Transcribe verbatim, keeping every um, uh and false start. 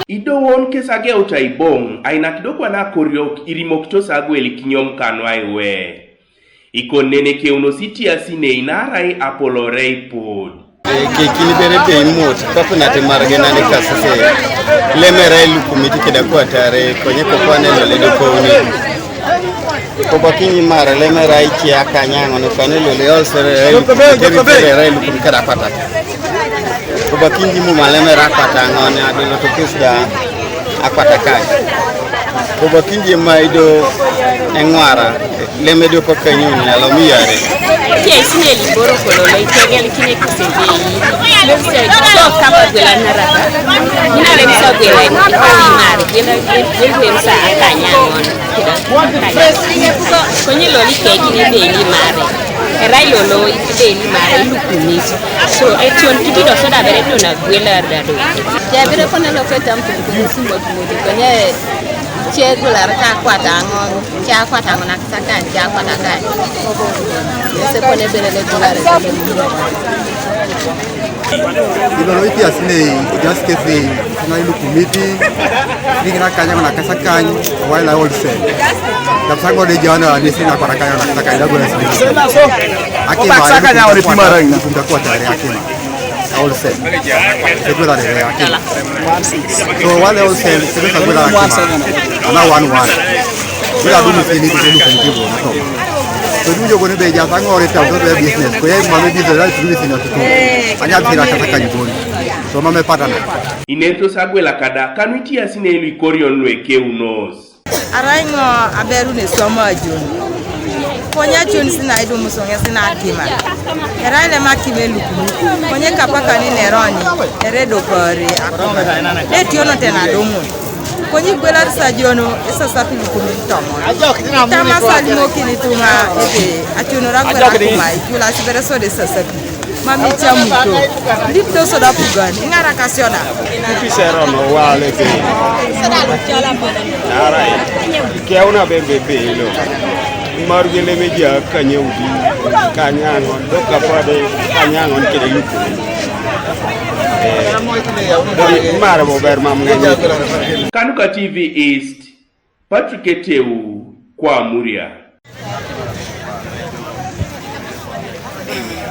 Ido won ke sageu ta iboŋ, ainak do kwana akoriok irimokito sagwel kinyom kanwa iwe. Ikon nene keunos itiasinei naarai apolore ipod. Kekin bere be imot, kapinat imarge nani kasese. Lemera ilukumit kida kwatare, konye kokwane lole do kouni. Kobakinyi mara lemera ichia kanyango ne kwane lole olsere. Lemera ilukumit kada kwatare. Kobakinji muma lemera akwata aŋon adolo tokes da akwata kai. Kobakinji maido eŋwara lemedo kokenyun alo miyare. Ke isine liboro kolo lo itegel kine kisege yi. Lose do kaba gwela naraka. Ina le so gwela ni mari gwela gwela sa akanya aŋon. Konye lolo ikekini beli mare. Erai lolo beli mare ilukumit. So etion kitido soda bere dona gwela dado. Jabire kone lo ketam kudu simot mudi konye che gular ka kwata aŋon, cha kwata aŋon aksakan, cha kwata kan. Ese kone bere le gular. Ilolo ipiasinei ijasikesi sina ilukumiti, siliŋ nakanya ŋona kesakany, waila olsen. Kapsa ŋode jana ni siliŋ nakwana kanya ŋona kesakany dagwela siliŋ. Akima ilukumita kwatare akima. Olsen. Segwela rere akima. So wale olsen segwela akima. Ana one one. Bila dum sini kike lukumiti bo na toma. So dum jogo ne be ja ta ŋore ta be business. Ko ye mame business la tu sini tutu. Anya tira kesakany bon. So mame patana. Inentos agwela kada kanu itiasinei lu ikorion lu ekeunos. Arai ŋo aberu ne swama ajon. Konye ajon sina idum soŋe sina akima. Erai lema akima elukumi. Konye kapaka ni neroni. Ere dopare akima. Etiono tena domun. Konye igwelar sajono esasapi lukumi tomon. Tama salimokini tuma ebe ationora gwela kuma ijula sibere sode sasapi. Mami chamuto. Lipto soda pugan. Ingara kasiona. Ipi serono wale ke. Arai. Keuna bembe belo. Mar gele meja kanyeudi. Kanyaŋon. Dokapade kanyaŋon kede luku. Mare bober mam ŋenyi. Kanuka T V East, Patrick Eteu, Kwamuria.